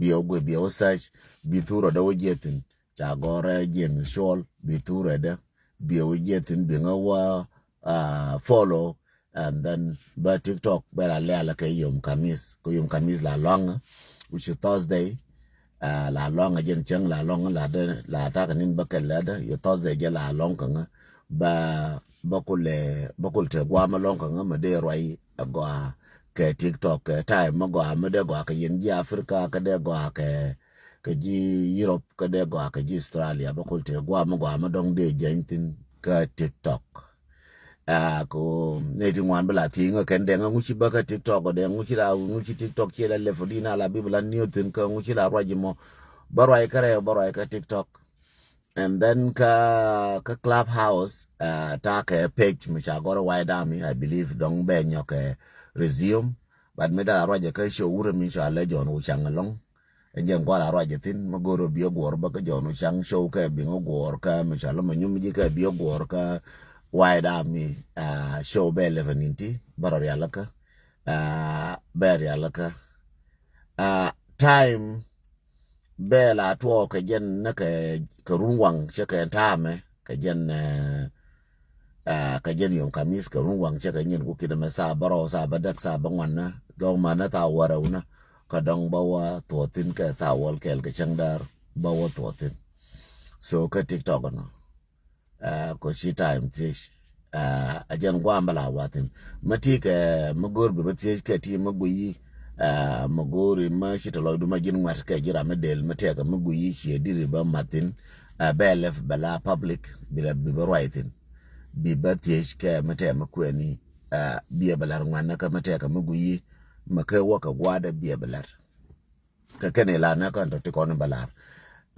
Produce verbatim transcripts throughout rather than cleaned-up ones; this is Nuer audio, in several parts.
Biɛ wä guɛ, biɛ wä search, bi thurɛ dɛ wä jiɛ thin. Ca gɔrɛ jiɛ mi cuɔl, bi thurɛ dɛ, biɛ wä jiɛ thin, bi ŋä wä, ah, follow, and then bä TikTok bɛ la lɛl kɛ yom kamis, kɛ yom kamis la lɔŋ, which is Thursday. Ah, la lɔŋ a jɛn cäŋ la lɔŋ la dɛ, la tak nin bä kɛ lɛ dɛ, yɛ Thursday jɛ la lɔŋ kɛ ŋä. Bä, bä kulɛ, bä kul te guam a lɔŋ kɛ ŋä mɛ dee ruai a gɔa kɛ TikTok kɛ time mɛ gɔa mɛ dee gɔa kɛ yɛn jiɛ Africa, kɛ dee gɔa kɛ, kɛ ji̱ Europe, kɛ dee gɔaa kɛ ji̱ Australia, bä kul tëë guam mi gɔaa mi dɔ̱ŋ dee jɛny thin kä TikTok. Ah, ko nɛy ti ŋuan bi la thi̱i̱ŋ kä kɛn dɛŋ ŋuci bä kä TikTok, dɛŋ ŋuci la, ŋuci TikTok ciɛ la lɛ fo di na la bi bi la niw thin kä ŋuci la ruac mɔ. Bä ruac kä rɛw, bä ruac kä TikTok. And then kä, kä Clubhouse, ah, ta kɛ page mi ca gɔr White Army, I believe dɔŋ bɛ nyɔk kɛ resume. But mi dal a ruac kä show wurɛ mi ca lɛ John Wucang alɔŋ. Ɛ jɛn gual a ruac thin mi go̱r bi a guɔr bä kä John Wucang show kɛ bi ŋä guɔr kä mi ca lɛ ma nyum ji̱ kɛ bi a guɔr kä White Army, ah, show bɛ eleven inti bä rɔ rial kä, ah, bɛ rial kä. Ah, time bɛ la tuɔɔk kɛ jɛn ni kɛ, kɛ run waŋ cɛ kɛ taamɛ kɛ jɛn, eh, ah, kɛ jɛn yom kamis kɛ run waŋ cɛ kɛ nyin ku kinɛ mɛ saa bärɔw, saa bädäk, saa bäŋuan ni dɔŋ ma ni thaa wärɛw ni kä dɔŋ bä wä thuɔthin kɛ saa wäl kɛɛl kɛ cäŋ däär bä wä thuɔthin. So kä TikTok nɔ, ah, ko ci time thiec. Ah, a jɛn guam bä la wathin. Ma ti kɛ ma go̱o̱r bi bä thiec kɛ ti ma guiyi. Ah, ma go̱o̱ri ma ci tɔ lɔcdu ma ji̱n ŋuɛt kɛ ji̱ ram mi del ma tɛkɛ ma guiyi ciɛ diri bä mathin. Ah, bɛ lɛf bɛ la public bi la bi bä ruac thin. Bi bä thiec kɛ ma tɛkɛ ma kuɛni. Ah, biɛ bɛ lar ŋuɛn na kä ma tɛkɛ ma guiyi. Ma kɛ wä kɛ guadɛ biɛ bɛ lar. Kä kɛn ilan ni kɔn tɔ ti kɔn in bä lar.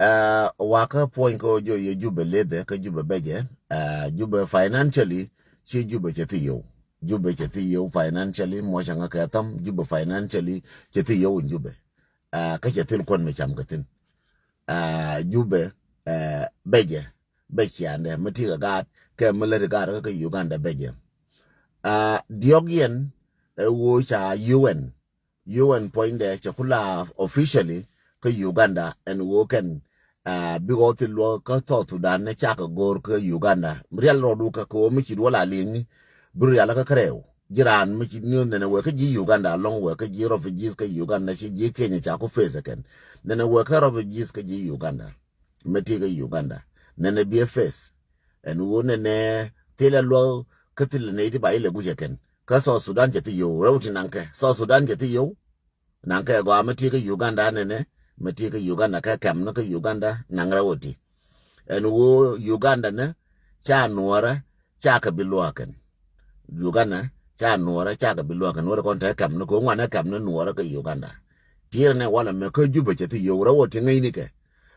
Ah, wakä puɔ̱ny kä jɔ yɛ Jubɛ lethɛ kä Jubɛ bɛcɛ. Ah, Jubɛ financially ci Jubɛ cɛ thi yow. Jubɛ cɛ thi yow financially, muɔcä ŋä kɛ thäm, Jubɛ financially cɛ thi yow in Jubɛ. Ah, kä cɛ thil kuɔn mi cam kɛ thin. Ah, Jubɛ, eh, bɛcɛ, bɛ ciandɛ mi ti kɛ gaat kɛ mi lät gaat kä Uganda bɛcɛ. Ah, diɔk yɛn ɛ wo ca U N. U N puɔ̱nydɛ cɛ ku la officially kä Uganda ɛn ɣöö kɛn, ah, bikɛ ɣɔw thil luɔk kä South Sudan ni cakɛ go̱o̱r kä Uganda. Rial rɔɔdu kɛ kɛ ɣöö mi ci duɔl a liŋni bi rial kä kärɛw. Ji̱ raan mi ci ni nɛnɛ wee kä ji̱ Uganda alɔŋ wee kä ji̱ refugees kä Uganda ci ji̱ Kenya ca ku face kɛn. Nɛnɛ wee kä refugees kä ji̱ Uganda. Mi ti kä Uganda nɛnɛ biɛ face. Ɛn ɣöö nɛnɛ thilɛ luɔk kä thilɛ nɛy ti ba ilɛ gui̱cɛ kɛn. Kä South Sudan cɛ thi yio̱w rɛw ti naŋkɛ. South Sudan cɛ thi yio̱w. Naŋkɛ gɔaa mi ti kä Uganda nɛnɛ. Mi ti kä Uganda kɛ kɛm ni kä Uganda naŋ rɛw ti. Ɛn ɣöö Uganda ni ca nuɔrɛ ca kɛ bi luɔk kɛn. Uganda ca nuɔrɛ ca kɛ bi luɔk kɛn wä ti kɔn te kɛm ni kɛ ŋuan ɛ kɛm ni nuɔrɛ kä Uganda. Tiɛrɛ nɛ walɛ mɛ kä Jubɛ cɛ thi yio̱w rɛw ti ŋäcnikɛ.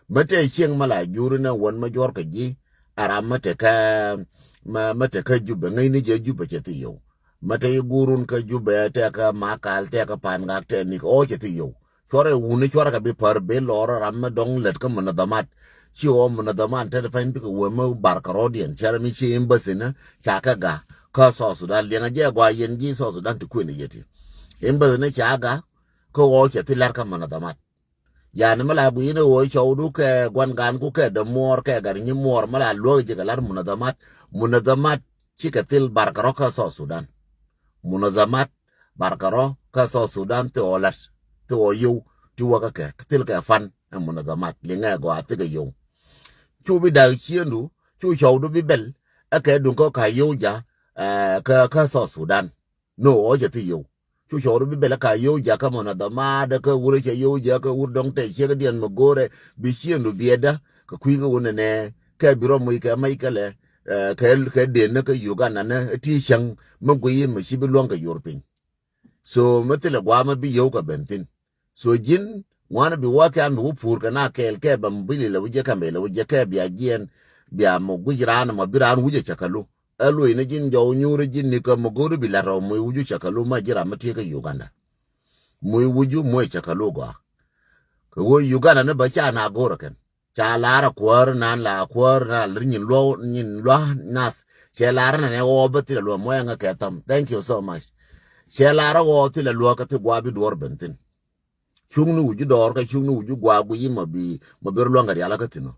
Mä tɛ cieŋ mä la juri nɛ wän mä juɔr kɛ ji̱. A ram mä tɛ kä, mä, mä tɛ kä Jubɛ ŋäcni jɛ Jubɛ cɛ thi yio̱w. Mä tɛ i̱ gurun kä Jubɛ tɛ kä Makal tɛ kä Pangak tɛ ni kɛ ɔ cɛ thi yio̱w. Cuɔrɛ wuni cuɔrɛ kɛ bi pär bi lɔr ram mä dɔŋ lät kä munadhamat. Ci ɔ munadhamat tɛ pany bikɛ wä mä bar kɛ rɔdiɛn cɛ ram mi ci embassy ni ca kɛ ga kä South Sudan liɛŋɛ jɛ gɔaa yɛn ji̱ South Sudan ti kuën yɛ ti. Embassy ni ca ga kä ɔ cɛ thi lɛr kä munadhamat. Yani mi la gui̱i̱ni ɣöö cɔwdu kɛ gua̱n ga̱a̱nku kɛ dämuɔɔr kɛ gat nyimuɔɔr mi la luäk ji̱ kɛ la̱t munadhamat. Munadhamat cikɛ thil barkɛ rɔ kä South Sudan. Munadhamat barkɛ rɔ kä South Sudan thil ɣɔw la̱t, thil ɣɔw yio̱w ti wäkä kɛ thil kɛ pan ɛ munadhamat liŋɛ gɔaa thikɛ yio̱w. Cu bi da̱k ciëndu cu cɔwdu bi bɛl ɛ kɛ duŋ kä ka yio̱w ja̱, eh, kä, kä South Sudan. No, ɔ cɛ thi yio̱w. Cu cɔwdu bi bɛl ɛ ka yio̱w jakä munadhamat kä wur cɛ yio̱w jakä wur dɔ̱ŋ tɛ ciek diɛn mɛ go̱rɛ bi ciëndu biɛtdä kɛ kui̱ kä wun nɛnɛ kɛ bi rɔ muc kɛ mac kɛ lɛ, eh, kɛ, kɛ den ni kä Uganda ni ti cäŋ mi guiy mɛ ci bi luäŋ kɛ yor piny. So mi thilɛ guamä bi yio̱w kɛ ben thin. So ji̱n ŋuan bi wä kɛ mi wä pur kɛ na kɛɛl kɛ bɛ mi bi lilɛ wä jɛ kɛ mi lɛ wä jɛ kɛ bia jiɛn bia mɔ guic raan mɔ bi raan wucɛ cɛ kɛ lu. Ɛ luɔ̱c ni ji̱n jɔw nyuuri ji̱n ni kä mɔ go̱ri bi la̱t rɔ muc wucu cɛ kɛ lu ma ji̱ ram mi ti kä Uganda. Muc wucu muc cɛ kɛ lu gɔaa. Kɛ ɣöö Uganda ni bä ca na go̱rä kɛn. Ca lar a kuäär nan la kuäär nan la nyin luɔ nyin luɔ nath. Cɛ lar nan ɛ ɣɔɔ bä thilɛ luɔ muɔyɛ ŋä kɛ tham. Thank you so much. Cɛ lar a ɣɔɔ thilɛ luɔ kä thi gua̱a̱ bi duɔr ben thin. Cuŋni wi̱c ji̱ dɔɔr kɛ cuŋni wi̱c ji̱ gua̱a̱k guiy i̱ ma bi, ma bi rɔ lua̱ŋ kɛ rial kä thi̱n ɔ.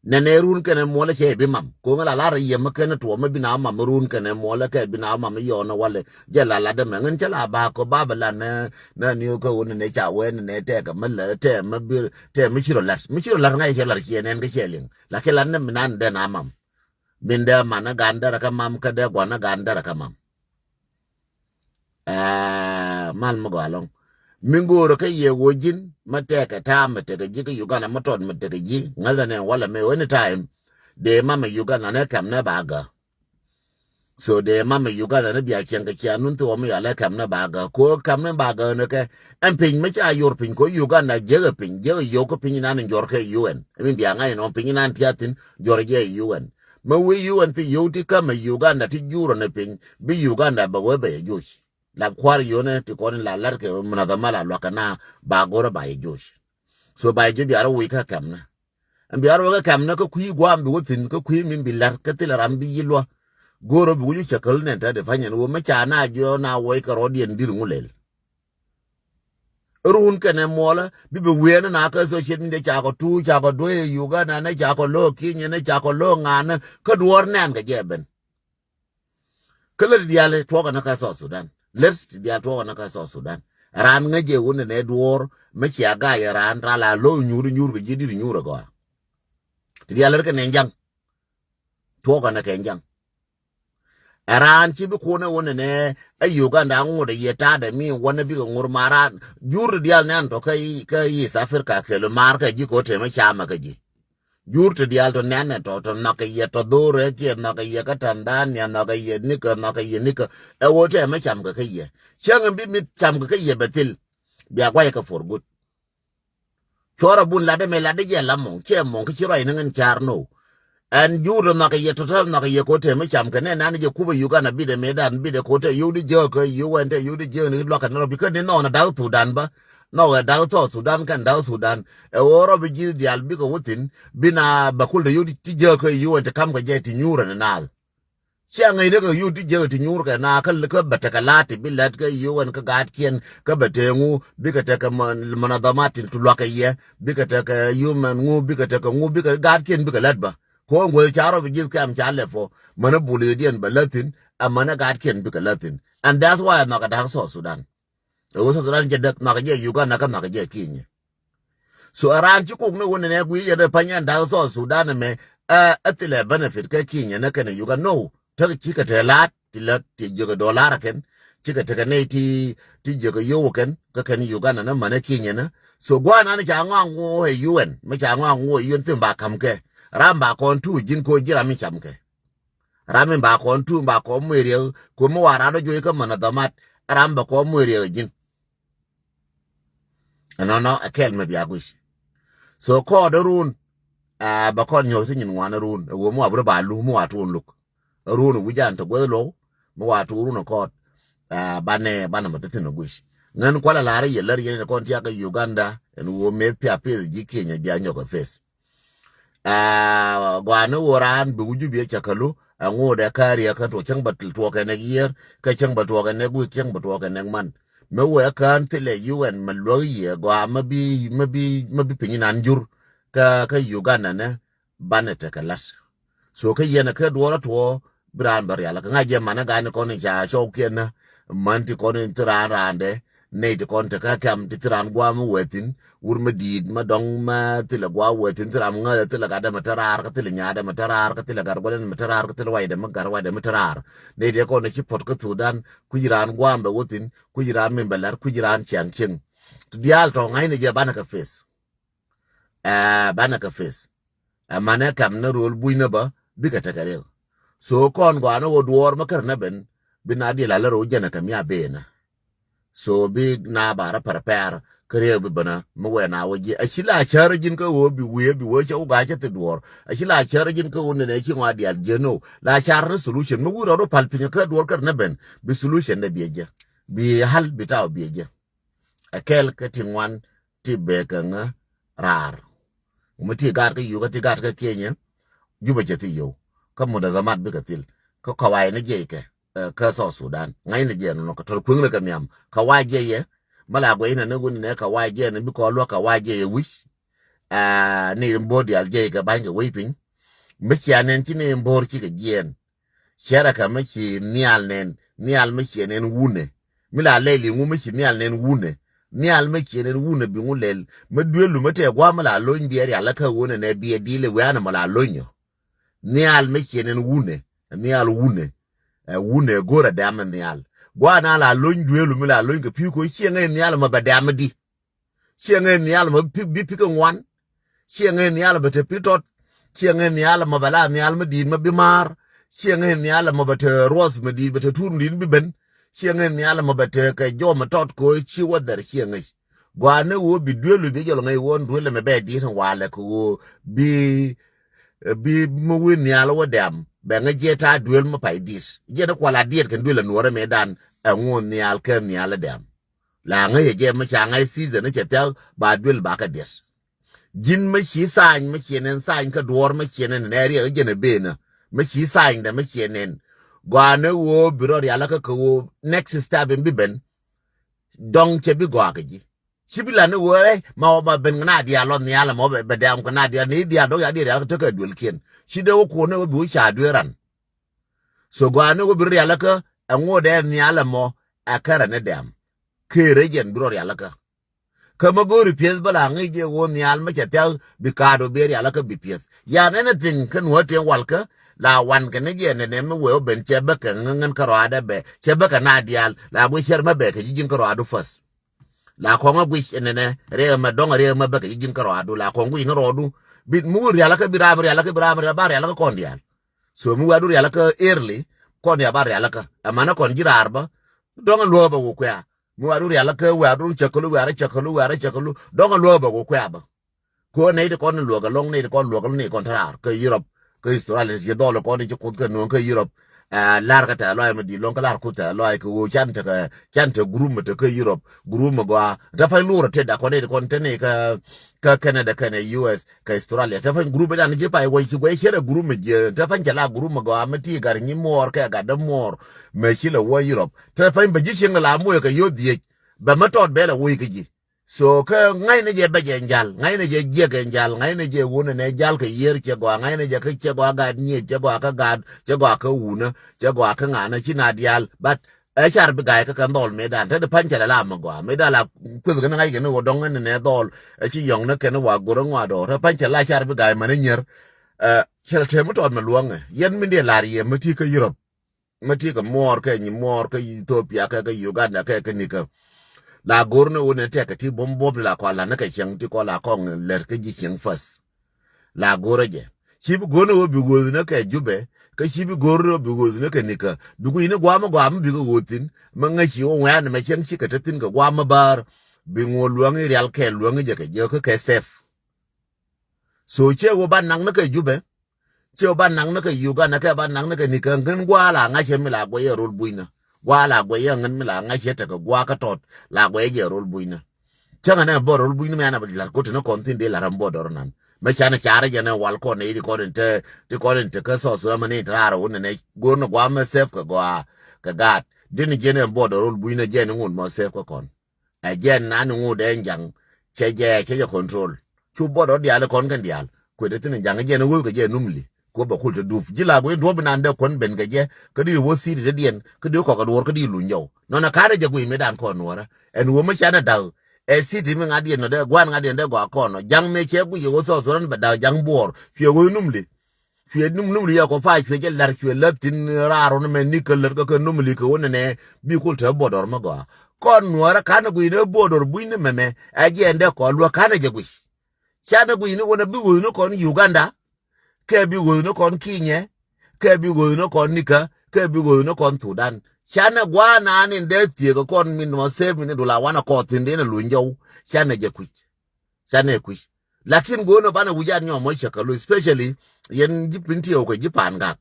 Nɛnɛ run kɛnɛ muɔlɛ cɛ bi mam. Ko̱ŋ la lar yɛ mi kɛn tuɔɔk mi bi na mam run kɛnɛ muɔlɛ kɛ bi na mam yɔɔnɛ walɛ. Jɛ la lat dämɛ ŋän cä la ba kɔ ba bɛ lat nɛ, nɛ ni kä wun nɛ ca wee nɛ tɛkɛ mi lɛ tɛ mi bi tɛ mi ci rɔ lat. Mi ci rɔ lat ŋa̱c cɛ lat ciɛ nɛn kä cɛ liŋ. La kɛ lat nɛ mi nan dɛn a mam. Min dee man ɛ gan derɛ kä mam kä dee guan ɛ gan derɛ kä mam. Ɛɛ, mal mi gɔaa ɛlɔ̱ŋ. Mi go̱o̱rä kä yɛ ɣöö ji̱n mi tɛkɛ ta̱a̱ mi tekɛ ji̱ kä Uganda mi tɔt mi tekɛ ji̱ ŋäthɛ nɛ walɛ mi ɣöö any time. Dee mamɛ Uganda ni kɛm ni ba gä. So dee mamɛ Uganda ni bia cieŋ kɛ cia nun thi wä mi yɔalɛ kɛm ni ba gä. Ko kɛm ni ba gä ni kɛ ɛn piny mi ca yor piny ko Uganda jiäkɛ piny jiäkɛ yio̱w kä piny inan in jɔr kɛ U N. Ɛn mi bia ŋa̱c inɔ piny inan tiathin jɔr jɛ U N. Mi wi̱i̱ U N thi yio̱w ti kämɛ Uganda ti jurä ni piny. Bi Uganda bɛ wee bɛ yɛ joc. La kua̱r yonɛ ti kɔn in la lar kɛ munadhama la luakä na ba go̱rä ba yɛ joc. So ba yɛ joc bia rɔ wi̱i̱ kä kɛmnä. Ɛn bia rɔ wi̱i̱ kä kɛmnä kä kui̱ gua̱a̱m bi wä thi̱n kä kui̱ min bi lar kä thilɛ ram bi yi luä. Go̱rä bi wi̱c wä cɛ käl nɛn te di pa̱nyɛn wä mi ca na jiɔ na wuɔc kɛ rɔɔdiɛn di̱r ŋu lɛl. Run kɛnɛ muɔlä bi bi wiɛɛn na kä social media cakɔ tuuc cakɔ duee Uganda nɛ cakɔ lo̱o̱k Kenya nɛ cakɔ lo̱o̱k ŋa̱a̱nä kä duɔ̱ɔ̱r nɛn kɛ jɛ ben. Kä lät ti diaal tuɔɔk ɛn kä South Sudan. Lät ti diaal tuɔɔk ɛn kä South Sudan. Raan ŋäc jɛ wun ɛn ɛ duɔɔr mi cia gac ɛ raan ral a lo̱o̱ nyuur nyuur kɛ ji̱ di̱t nyuur ɛ gɔaa. Ti diaal lät kɛ nɛn jaŋ. Tuɔɔk ɛn kɛ jaŋ. Ɛ raan ci bi kun ɛ wun ɛn ɛ Uganda ŋut ɛ yɛ ta̱a̱dɛ mi wun ɛ bikɛ ŋur ma raan. Jur ti diaal nɛn tɔ kä East Africa kɛl maar kɛ ji̱ kɛ wä temɛ camɛ kɛ ji̱. Jur ti diaal tɔ nɛnɛ tɔ tɔ nhɔkɛ yɛ tɔ dhorɛ kiɛ nhɔkɛ yɛ kä Tanzania nhɔkɛ yɛ nikɛ nhɔkɛ yɛ nikɛ. Ɛ wä tɛ mɛ cam kɛ kä yɛ. Cäŋ bi mi cam kɛ kä yɛ bɛ thil. Bia guay kɛ for good. Cuɔrɛ bun latdɛ mɛ latdɛ jɛ la mɔŋ cɛ mɔŋ kä ci ruac ni ŋän car no. Ɛn jur tɔ nhɔkɛ yɛ tɔ tɔ nhɔkɛ yɛ kɛ wä tɛ mɛ cam kɛ nɛ nan jɛ kupɛ Uganda bidɛ mɛ dan bidɛ kɛ wä tɛ yio̱w di jääk kɛ yio̱w ɛn tɛ yio̱w di jääk ni luakä ni rɔ bi kä ni nhɔn ɛ da̱k Thudan bä. Nhɔk ɛ da̱k South Sudan kɛn da̱k Thudan. Ɛ ɣöö rɔ bi ji̱ diaal bikɛ wä thi̱n bi na bɛ kul te yio̱w ti jiäk kä yio̱w ɛn ti ka̱m kɛ jɛ ti nyuur ɛn naath. Cia ŋäcnɛ kɛ yio̱w ti jiäk ti nyuur kɛ naath kä bɛ tekɛ la̱t ti bi lät kä yio̱w ɛn kä gaatkiɛn kä bɛ te ŋu bikɛ tekɛ mɔnadhamatin ti luakä yɛ bikɛ tekɛ human ŋu bikɛ tekɛ ŋu bikɛ gaatkiɛn bikɛ lät bä. Ko̱o̱ŋ guäth ca rɔ bi ji̱th kɛm ca lɛp ɔ mänä bul yediɛn bɛ lät thi̱n. Ɛ mänä gaatkiɛn bikɛ lät thi̱n. And that's why nhɔkɛ da̱k South Sudan. Ɛ wä South Sudan jɛ däk nhɔkɛ jɛ Uganda kä nhɔkɛ jɛ Kenya. So ɛ raan ci kok ni wun nɛ guiy jɛ dee pa̱ny ɛn da̱k South Sudan ɛmɛ. Ɛ ɛ thilɛ benefit kä Kenya ni kɛn Uganda no. Tek cikɛ te la̱a̱t ti lät ti jiäk dollar kɛn. Cikɛ tekɛ nɛy ti ti jiäk yio̱w kɛn kä kɛn Uganda ni mänɛ Kenya ni. So gua̱a̱ nan ca ŋɔak ŋuɔ ɛ U N mi ca ŋɔak ŋuɔ ɛ U N thim ba ka̱m kɛ. Ram ba kɔn tuuc ji̱n ko̱ ji̱ ram mi cam kɛ. Ram in ba kɔn tuum ba kɔn muec riek kun mi wa ran dɔ juɔc kä mänä dhɔmat. Ram bɛ kɔn muec riek ji̱n. Ɛnɔnɔ ɛ kɛl mɛ bia guic. So kɔɔdɛ run. Ɛ bɛ kɔn nyuɔth ti nyin ŋuan run ɛ wee mi wa bi rɔ ba lu mi wa tuun luk. Run wi̱c an te gueth low mi wa tuun run ɛ kɔɔd. Ɛ banɛ banɛ mɛ ti thin ɛ guic. Ŋän kualɛ la̱r yɛ lär yɛn kɔn tiak kä Uganda ɛn wee mëë pia pith ji̱ Kenya bia nyɔk ɛ pith. Aa, gɔaa ni ɣöö raan bi wi̱c ji̱ biɛ cɛ kälu, ɛŋu dee kääriɛ kä tuɔɔk cäŋ bɛ tuɔɔk kɛ nɛk yiër, kä cäŋ bɛ tuɔɔk kɛ nɛk wi̱i̱k, cäŋ bɛ tuɔɔk kɛ nɛk man. Mi wee kään thilɛ U N mɛ luäk yiëë gɔaa mi bi, mi bi, mi bi piny nan jur kä, kä Uganda ni banɛ tekɛ la̱t. So kä yɛn kä duɔɔr a tuɔɔk, bi raan bä rial. Kä ŋa̱c jɛ man ɛ ga̱a̱n kɔn in ca cɔwkiɛn nä, män ti kɔn in thi raan raandɛ, nɛy ti kɔn te kä kɛm ti thi raan gua̱a̱m mi wee thi̱n, wur mi di̱i̱t, mi dɔ̱ŋ, mi thilɛ gua̱a̱m wee thi̱n, thi ram ŋäth, thilɛ gatdɛ mi te raar, kä thilɛ nyaadɛ mi te raar, kä thilɛ gat gua̱dɛ mi te raar, kä thilɛ waydɛ mi gat waydɛ mi te raar. Nɛy ti kɔn ci puɔ̱t kä Thudan, kui̱c raan gua̱a̱m bɛ wä thi̱n, kui̱c raan min bɛ la̱r, kui̱c raan ciaŋ cieŋ. Ti diaal tɔ̱ ŋa̱cnɛ jɛ banɛ kɛ pith. Ɛ banɛ kɛ pith. Ɛ manɛ kɛm ni ro̱l bucnä bä bikɛ tekɛ riek. So kɔn gɔaa ni ɣöö duɔɔr mi kärnɛ ben bi na diɛl alä ro̱l jɛnɛ kɛ mi a benä. So bi na ba rɔ pɛrpɛr kä riek bi benä mi wɛn a wä jiɛ a ci la cär ji̱n kä ɣöö bi wiee bi wee cɛ wä ga̱a̱c cä thi duɔɔr. A ci la cär ji̱n kä ɣöö nɛnɛ ci ŋɔa diaal jiɛ no la car ni solution mi wi̱i̱ rɔɔd wä pal piny kä duɔɔr kärnɛ ben bi solution dɛ biɛ jɛ bi hal bi taw biɛ jɛ. Ɛ kɛl kä ti ŋuan ti bek kɛ ŋä raar. Wä mi ti gaat kä Yukä ti gaat kä Kenya. Jubɛ cɛ thi yio̱w kä munazamat bikɛ thil kä kawai ni jiɛc kɛ kä South Sudan ŋa̱cnɛ jiɛc nɔnɔ kɛ tɔr kueŋnɛ kɛ nhiam kawai jiɛc yɛ. Mä la guɛy nɛ ni wun nɛ kɛ wa̱a̱ jiɛn bi kɔn luäk kɛ wa̱a̱ jiɛn ɛ wi̱c. Aa, ni in bo̱o̱r diaal jiɛc kɛ ba̱ny kɛ wec piny. Mi cia nɛn ci ni in bo̱o̱r cikɛ jiɛn. Cɛrɛ kɛ mi ci nhial nɛn, nhial mi ciɛ nɛn wunɛ. Mi la lɛl iŋu mi ci nhial nɛn wunɛ. Nhial mi ciɛ nɛn wunɛ bi ŋu lɛl. Mi duelu mi tɛɛ gua̱a̱ mi la lony biɛ rial kä ɣöö nɛnɛ biɛ di̱i̱l ɛ wee anɛ mɔ la lony ɔ. Nhial mi ciɛ nɛn wunɛ. Nhial wunɛ. Ɛ wunɛ go̱rɛ dɛm nhial. Gua̱a̱ na la lony duelu mi la lony kɛ pi̱i̱ ko̱ ciɛ ŋäc nhial mɔ bɛ dɛm di. Ciɛ ŋäc nhial mɔ bi pi̱ kɛ ŋuan. Ciɛ ŋäc nhial mɔ bɛ te pi̱ tɔt. Ciɛ ŋäc nhial mɔ bɛ la nhial mi di̱i̱t mɔ bi maar. Ciɛ ŋäc nhial mɔ bɛ te ruɔth mi di̱i̱t bɛ te tuur mi di̱i̱t bi ben. Ciɛ ŋäc nhial mɔ bɛ te kɛ jɔm mi tɔt kɛ ɣöö ci wä dhɛr ciɛ ŋäc. Gua̱a̱ ni ɣöö bi duel wi̱c bi jɔl ŋäc ɣöö duel ɛmɛ bɛ di̱i̱t in walɛ kɛ ɣöö bi bi mi wi̱i̱ nhial wä dɛm bɛ ŋäc jiɛ ta̱a̱ duel mi pay di̱i̱t. Jiɛ ni kual a diɛt kɛn duel ɛ nuɔrɛ mëëdan ɛŋu nhial kɛ nhial ɛ dɛm. La ŋäc ɛ jɛ mi ca ŋa̱c season ni cɛ thia̱k ba duel ba kɛ diɛt. Ji̱n mi ci tha̱a̱ny mi ciɛ nɛn tha̱a̱ny kä duɔ̱ɔ̱r mi ciɛ nɛn nɛ riɛk jɛn ɛ benä mi ci tha̱a̱ny dɛ mi ciɛ nɛn. Gɔaa ni ɣöö bi rɔ rialikä kɛ ɣöö next step in bi ben. Dɔ̱ŋ cɛ bi gɔaa kɛ ji̱. Ci bi la ni ɣöö ɛ ma wä ba ben kɛ na diaal lɔ nhial ɛmɔ bɛ dɛm kɛ na diaal ni diaal dɔ̱ŋ ya diaal rialikä tekɛ duelkiɛn. Ci dee wä kuɔn ni ɣöö bi wä ca duel ran. So gɔaa ni ɣöö bi rɔ rialikä ɛ ŋot ɛ nhial ɛmɔ ɛ kärɛ ni dɛm. Këërɛ jɛn bi rɔ rialikä. Kä mä go̱o̱ri piɛth bä la ŋi̱i̱c jɛ ɣöö nhial mä cɛ thia̱k bi kaat ɣöö bi rialikä bi piɛth. Yan anything kä nuɔ̱ɔ̱r tiɛŋ walkä la wan kɛ ni jɛ nɛnɛ mi wee wä ben cɛ bä kɛ ŋäŋän kä rɔaadä bɛ cɛ bä kɛ na diaal la guic cär mä bɛ kɛ ji̱ ji̱n kä rɔaadu first. La kɔŋä guic ɛnɛnɛ riɛk ɛmɛ dɔŋ riɛk ɛmɛ bä kɛ ji̱ ji̱n kä rɔaadu la kɔŋ guic ni rɔɔdu. Bi mi wä rialikä bi ram rialikä bi ram rialikä ba rialikä kɔn diaal. So mi wä du rialikä early kɔn diaal ba rialikä ɛmɛnɛ kɔn ji̱ raar bä. Dɔŋ luäk bä wä kuɛ̈ɛ̈. Mi wä du rialikä wä du cäkälu wä rɛ cäkälu wä rɛ cäkälu dɔŋ luäk bä wä kuɛ̈ɛ̈ bä. Ko nɛy ti kɔn luäk ɛlɔŋ nɛy ti kɔn luäk ɛlɔŋ nɛy kɔn te raar kä Europe kä Australia ci dhɔl kɔn ci kuoth kä nuɔ̱ŋ kä Europe. Ɛ lar kä tɛ̈th lɔaac mi di̱i̱t lɔŋ kä lar kuoth tɛ̈th lɔaac kɛ ɣöö can tekɛ can te group mi te kä Europe group mi gɔaa te pa̱ny luɔr tet da kɔn nɛy ti kɔn te nɛy kä kä Canada kɛnɛ U S kɛ Australia te pa̱ny group dan ci pay wä ci guɛy cierɛ group mi jiɛ te pa̱ny cɛ la group mi gɔaa mi ti gat nyi muɔɔr kɛ gat dämuɔɔr. Mɛ ci lɛ wä Europe te pa̱ny bɛ ji̱ cieŋ la muɔc kɛ yo̱th dhiec bɛ mi tɔt bɛ lɛ woc kä ji̱. So kä ŋa̱cnɛ jɛ bɛ jɛ jal ŋa̱cnɛ jɛ jiɛk jɛ jal ŋa̱cnɛ jɛ wunɛ nɛ jal kɛ yiër cɛ gɔaa ŋa̱cnɛ jɛ kä cɛ gɔaa gaat nyiet cɛ gɔaa kä gaat cɛ gɔaa kä wunä cɛ gɔaa kä ŋa̱nä ci na diaal but ɛ car bi ga̱a̱c kä kɛn dhɔl mëëdan te di pa̱ny cɛ lɛ la mi gɔaa mëëdan la kueth kɛn ŋa̱c kɛn wä dɔŋ ɛn nɛ dhɔl ɛ ci yɔŋ ni kɛn wa go̱r ŋɔa dɔɔr te pa̱ny cɛ la car bi ga̱a̱c män ɛ nyier. Cɛ lɛ te mi tɔt mi luɔ̱ŋɛ yɛn mi diɛ lar yɛ mi ti kä Europe. Mi ti kɛ muɔɔr kɛ nyi muɔɔr kä Ethiopia kɛ kɛ Uganda kɛ kɛ nikä. La go̱r ni wä ni tɛk kɛ ti buɔ̱m buɔ̱m ti la kɔn la ni kɛ cieŋ ti kɔn la kɔn lɛr kä ji̱ cieŋ first. La go̱r jɛ ci bi go̱r ni wä bi ɣöth ni kɛ Jubɛ kä ci bi go̱r ni wä bi ɣöth ni kɛ nikä bi ku yini guam guam bi kɛ ɣöth thin. Mi ŋäc ci wä wɛn mɛ cieŋ ci kɛ te thin kɛ guam mi baar bi ŋuɔ luäŋ i rial kɛ luäŋ i jɛ kɛ jɛ kä kɛ safe. So cɛ wä ba naŋ ni kɛ Jubɛ. Cɛ ba naŋ ni kɛ Uganda kɛ ba naŋ ni kɛ nikä ŋän gua̱a̱ la ŋa̱cä mi la guɛyɛ rol bucnä. Gua̱a̱ la guɛyɛ ŋän mi la ŋa̱cä tekɛ gua̱a̱ kä tɔt la guɛyɛ jɛ rol bucnä. Cäŋɛ nɛ bä rol bucnä mi anɛ bä la̱r ko̱t ni kɔn thin dee la̱r ɛn bä dɔr nan. Mɛ canɛ carɛ jɛ nɛ wal kɔn nɛ i̱ ti kɔn in te ti kɔn in te kä South Sudan mɛ ni in te raar wun nɛ nɛ go̱r ni gua̱a̱ mɛ safe kɛ gɔaa kɛ gaat. Dini jɛ nɛ bä dɔr rol bucnä jɛ ni ŋun mɔ safe kä kɔn. Ɛ jɛn na ni ŋut ɛn jaŋ cɛ jɛ cɛ jɛ control. Cu buɔt ɔ diaal kɔn kɛn diaal kuet thin jaŋ jɛn ɣöth kɛ jɛ numli. Ku bɛ kul te dup ji̱ la guic duɔp inan dee kuɔn ben kɛ jɛ kä di wä city te diɛn kä di kɔk aduɔr kä di luny jɔw nɔnɛ ka̱n ɛ jɛ guic mi dan kɔn nuɔrä. Ɛn wä mi canɛ da̱k ɛ city mi ŋa̱t diɛn nɔ dee gua̱n ŋa̱t diɛn dee gɔaa kɔn nɔ jaŋ mi cɛ guic ɛ wä thɔɔth thɔɔrän bɛ da̱k jaŋ buɔɔr cuɛ wä numli. Cuɛ num num ri yɛ kɔ fa cuɛ jɛ lar cuɛ lät thin raar wun mɛ ni kä lät kä kä num li kä wun nɛ bi kul te border mɛ gɔaa. Kɔn nuɔrɛ kan guic ni border bui̱ ni mɛmɛ ɛ jɛ ɛn dɛ kɔn luä kan ɛ jɛ guic. Can ɛ guic ni wun ɛ bi wuth ni kɔn Uganda kɛ bi wuth ni kɔn Kinyɛ kɛ bi wuth ni kɔn Nikä kɛ bi wuth ni kɔn Thudan. Can ɛ gua̱a̱ naan in dee thiek kɔn min mɔ sep min dula wanɛ kɔɔth thin dee nɛ luny jɔw. Can ɛ jɛ kuic. Canɛ kui̱c. Lakin go̱o̱n ɔ banɛ wi̱c an nyɔmɔ cɛ kɛ lo̱c, especially yɛn ji̱ Binti Eo kɛ ji̱ Pangak.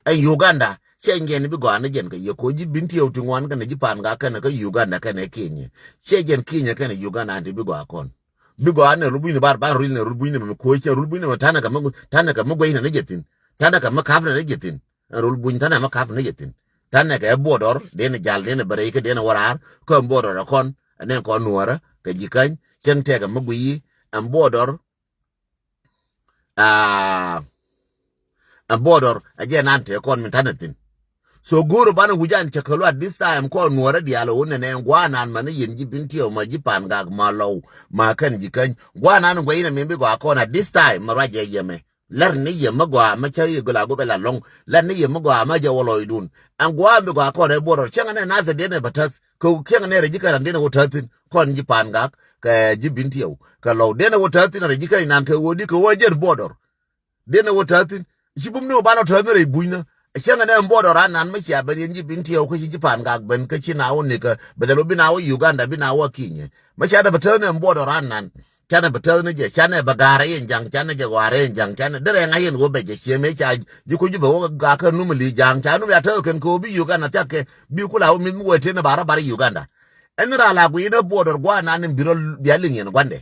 Ɛn Uganda cɛ jɛn bi gɔaa ni jɛn kɛ yɛ ko̱ ji̱ Binti Eo ti ŋuan kɛnɛ ji̱ Pangak kɛnɛ kä Uganda kɛnɛ Kenya. Cɛ jɛn Kenya kɛnɛ Uganda an ti bi gɔaa kɔn. Bi gɔaa ni rul bunyni bar ban rul ni rul bunyni mɛ ko̱ cɛ rul bunyni mɛ tanɛ kɛ mɛ tanɛ kɛ mɛ guɛy nɛ ni jɛ thin. Tanɛ kɛ mɛ kap nɛ ni jɛ thin. Ɛn rul buny tanɛ mɛ kap nɛ jɛ thin. Tanɛ kɛ border den jal den bɛ rɛy kɛ den wä raar kä border ɛ kɔn. Ɛn ɛn kɔn nuɔrä kɛ ji̱ käny cäŋ tɛkɛ mi guiyi. Ɛn border, ah, ɛn border ɛ jɛ nan tëë kɔn min tanɛ thi̱n. So go̱o̱rä banɛ wi̱c an cɛ kä luat this time kɔn nuɔrä diaal ɛ wun nɛnɛ gua̱a̱ nan mani yɛn ji̱ Bintiɛw ma ji̱ Pangak ma Lɔw ma kɛn ji̱ käny gua̱a̱ nan guɛy inɛ min bi gɔaa kɔn at this time ma ruac jɛ yɛmɛ. Lɛr ni yɛ mi gɔaa mi cä yɛ gula gubɛ la lɔŋ. Lɛr ni yɛ mi gɔaa mi jɛ wä lɔcdun. Ɛn gua̱a̱ mi gɔaa kɔn ɛ border cäŋ nɛ nath ɛ diɛn ɛ bɛ täth kɛ cäŋ nɛ rɛ ji̱ kɛ ran diɛn ɛ wä täth thi̱n kɔn ji̱ Pangak kɛ ji̱ Bintiɛw kɛ Lɔw diɛn ɛ wä täth thi̱n rɛ ji̱ kɛ inan kɛ wä di kɛ wä jɛn border. Diɛn ɛ wä täth thi̱n ci bum ni wä ban wä täth ni rɛ i̱ bunyni. Cäŋ nɛ border an nan mi cia ben yɛn ji̱ Bintiɛw kä ci ji̱ Pangak ben kä ci na wä nikä bɛ dhɛl wä bi na wä Uganda bi na wä Kinyɛ. Mi cia dɛ bɛ täth ni border an nan. Canɛ bɛ täth ni jɛ, canɛ bɛ ga̱a̱r yɛn ja̱ŋ, canɛ jɛ ɣɔaar yɛn ja̱ŋ, canɛ derɛ ŋa̱c yɛn ɣöö bɛ jɛ ciɛ mëë ca ji̱ kuc bɛ wä gakä num li ja̱ŋ, ca num ya täth kɛn kɛ ɣöö bi Uganda thiak kɛ bi kula wä mi̱th mi wee tëë ni bara bara Uganda. Ɛn raa la gui̱i̱n ɛ border gua̱a̱r nan in bi rɔ bia liŋ yɛn gua̱ndɛ.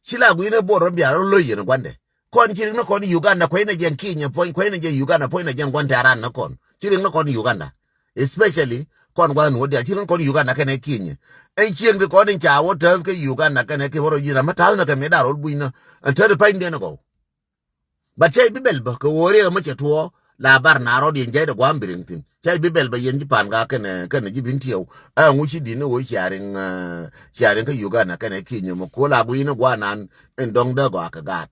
Ci la gui̱i̱n ɛ border bia rɔ lo̱c yɛn gua̱ndɛ. Kɔn ci rik ni kɔn Uganda kuecnɛ jɛn Kinyɛ puɔ̱ny, kuecnɛ jɛn Uganda puɔ̱nynɛ jɛn gua̱n tɛ̈ran ni kɔn. Ci rik ni kɔn Uganda. Especially kɔn gua̱n nuɔ̱t diaal ci rik ni kɔn Uganda kɛnɛ Kinyɛ. Ɛn cieŋ ti kɔn in ca wä täth kä Uganda kɛnɛ Kinyɛ wä rɔ ji̱ ram mi ta̱th ni kɛ mi da̱r rol bunyni. Ɛn täth ti pa̱ny diɛn gɔw. But cä i̱ bi bɛl bä kɛ ɣöö riɛk mi cɛ tuɔɔk la bar na rɔɔd yɛn jɛy dɛ gua̱a̱m bi riŋ thi̱n. Cä i̱ bi bɛl bä yɛn ji̱ Pangak kɛnɛ kɛnɛ ji̱ Bintiɛw. Ɛ ŋu ci di̱t ni ɣöö cia riŋ, eh, cia riŋ kä Uganda kɛnɛ Kinyɛ mɔ ko̱l a gui̱n ni gua̱a̱r nan in dɔ̱ŋ dee gɔaa kɛ gaat.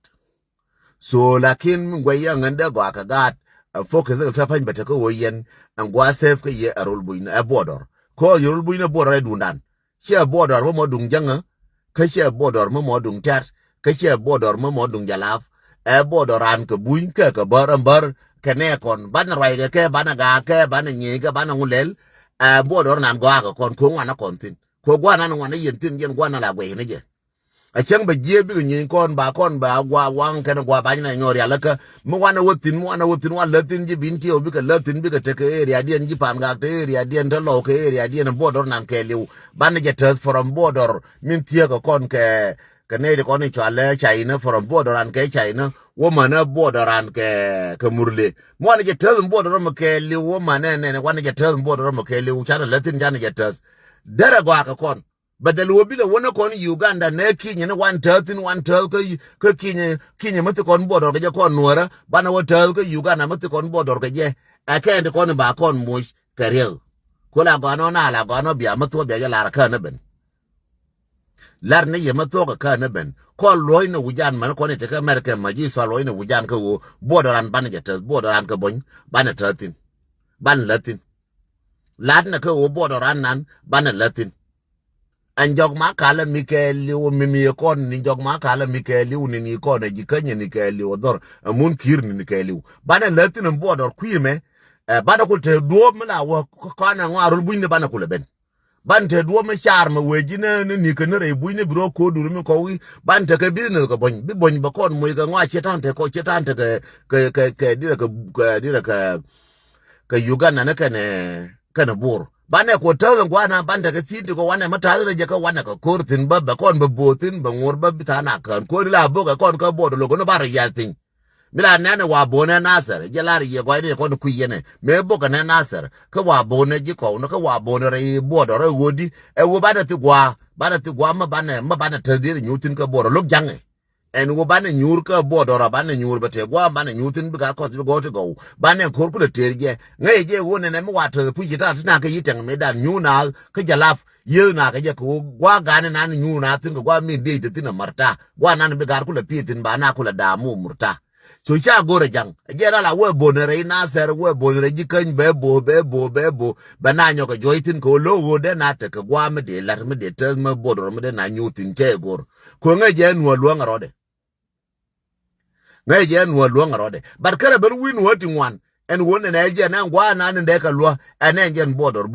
So lakin mi guɛy yɛ ŋän dee gɔaa kɛ gaat. Ɛ focus kɛ tɛ pa̱ny bɛ te kä ɣöö yɛn ɛn gua̱a̱ safe kä yɛ ɛ rol bunyni ɛ border. Kɔ yɛ rol bunyni ɛ border ɛ duundan. Ciɛ border mɔ mɔ duŋ jäŋä, kä ciɛ border mɔ mɔ duŋ tɛ̈t, kä ciɛ border mɔ mɔ duŋ jalap. Ɛ border ran kɛ buny kɛ kɛ bär ɛn bär kɛ nɛ kɔn banɛ ruac kɛ kɛ banɛ gaak kɛ banɛ nyieny kɛ banɛ ŋu lɛl. Ɛ border nan gɔaa kɛ kɔn kɛ ŋuan ɛ kɔn thi̱n kɛ gua̱a̱r nan ŋuan ɛ yɛn thi̱n yɛn gua̱a̱r nan la guɛc ni jɛ. A cäŋ bɛ jiee bikɛ nyieeny kɔn ba kɔn ba gua waŋ kɛn gua bany na nyɔr yalä kä mi wanɛ wä thi̱n mi wanɛ wä thi̱n wan lät thi̱n ji̱ Bintiɛw bikɛ lät thi̱n bikɛ tekɛ area diɛn ji̱ Pangak te area diɛn te Lɔw kɛ area diɛn border nan kɛɛliw. Banɛ jɛ täth from border min thieekä kɔn kɛ kɛ nɛy ti kɔn in cualɛ China from border an kɛ China wä manɛ border an kɛ kɛ Murle. Mi wanɛ jɛ täth border mɛ kɛɛliw wä manɛ nɛnɛ wanɛ jɛ täth border mɛ kɛɛliw canɛ lät thi̱n canɛ jɛ täth. Derɛ gɔaa kɛ kɔn. Bɛ dhɛl wä bi lɛ wä ni kɔn Uganda nɛ Kinyɛ ni wan tääth thi̱n wan tääth kä, kä Kinyɛ, Kinyɛ mi thi kɔn border kɛ jɛ kɔn nuɔrä banɛ wä tääth kä Uganda mi thi kɔn border kɛ jɛ. Ɛ kɛn ti kɔn ba kɔn moc kɛ riek. Ku la gɔanɔ na la gɔanɔ bia mi thuɔk bia jɛ lar kä ni ben. Lar ni yɛ mi thuɔk kä ni ben kɔn luɔ̱c ni wi̱c an mɛn kɔn i̱ ti kä America ma ji̱ thua luɔ̱c ni wi̱c an kä ɣöö border an banɛ jɛ tääth border an kä bony banɛ tääth thi̱n. Banɛ lät thi̱n. Lat ni kä ɣöö border an nan banɛ lät thi̱n. Ɛn jɔk ma kalä mi kɛɛliw mi mi kɔn ni jɔk ma kalä mi kɛɛliw ni ni kɔn ɛ ji̱ känyɛ ni kɛɛliw ɛ dhɔr ɛ mun ki̱i̱r ni ni kɛɛliw. Banɛ lät thi̱n ɛn border kui̱ mɛ. Ɛ banɛ kul te duɔ̱ɔ̱p mi la wä kɔn ɛ ŋɔa rol buny ni banɛ kul ɛ ben. Banɛ te duɔ̱ɔ̱p mi car mɛ wee ji̱ ni ni ni kɛ ni rɛy buny ni bi rɔ ko̱o̱t dur mi kɔwi. Banɛ te kɛ business kɛ buny bi buny bɛ kɔn moc kɛ ŋɔa ciɛ ta̱a̱n te kɔ ciɛ ta̱a̱n te kɛ kɛ kɛ kɛ dirɛ kɛ kɛ dirɛ kɛ kɛ Uganda ni kɛnɛ kɛnɛ Bor. Banɛ kuɔ täth in gua̱a̱na banɛ tekɛ thi̱n ti kɔ wanɛ mi ta̱th rɛ jɛ kä wanɛ kɛ ko̱r thi̱n bä bɛ kɔn bɛ bo̱o̱ thi̱n bɛ ŋo̱r bä bi tha̱a̱n a kään ko̱r ila bo̱kɛ kɔn kä border lo̱k ni bar rɛ yath piny. Mi la nɛnɛ wa bo̱o̱nɛ Nasɛr jɛ lar yɛ gɔaydɛ kɔn kui̱ yɛnɛ mëë bo̱kɛ nɛ Nasɛr kä wa bo̱o̱nɛ ji̱ kɔw ni kä wa bo̱o̱nɛ rɛ border rɛ ɣöödi. Ɛ ɣöö banɛ thi gua̱a̱ banɛ thi gua̱a̱ mi banɛ mi banɛ täth diet nyuur thi̱n kä border lo̱k ja̱ŋɛ. Ɛn wä banɛ nyuur kä border a banɛ nyuur bɛ tëë gua̱a̱m banɛ nyuur thi̱n bi gat kɔth bi gɔw ti gɔw. Banɛ ko̱r kulɛ tëër jɛ ŋäcɛ jɛ wä nɛnɛ mi wa tɛth puc ci ta̱a̱ ti na̱a̱ŋ kä yi tɛŋ mëë dan nyuur na̱a̱k kä jalap. Yieth na̱a̱k kä jɛ kɛ wä gua̱a̱ ganɛ nan nyuur na̱a̱k thi̱n kɛ gua̱a̱ min diec ti thi̱n a märta gua̱a̱ nan bi gat kulɛ pi̱i̱th thi̱n ba na̱a̱k kulɛ da̱a̱m wä murta. So ca go̱rɛ ja̱ŋ ɛ jɛ la la wee bo̱n rɛy Nasɛr wee bo̱n rɛy ji̱ käny bɛ bo̱ bɛ bo̱ bɛ bo̱. Bɛ na nyɔk kɛ juɔc thi̱n kɛ wä lo̱k ɣöö dee na tekɛ gua̱a̱ mi dee la̱t mi dee tɛth mi border mi dee na nyuur thi̱n cɛ go̱r. Kueŋɛ jɛ nuɔ̱ɔ̱r luäŋ rɔɔdɛ. Ŋäc jɛ ɛn wä luäŋ rɔɔdɛ. But kärɛ ben wi̱i̱ nuɔ̱ɔ̱r ti ŋuan ɛn wä nɛnɛ jɛ ɛn ɛn gua̱a̱ nan in dee kɛ luäk ɛn ɛn jɛ ɛn border.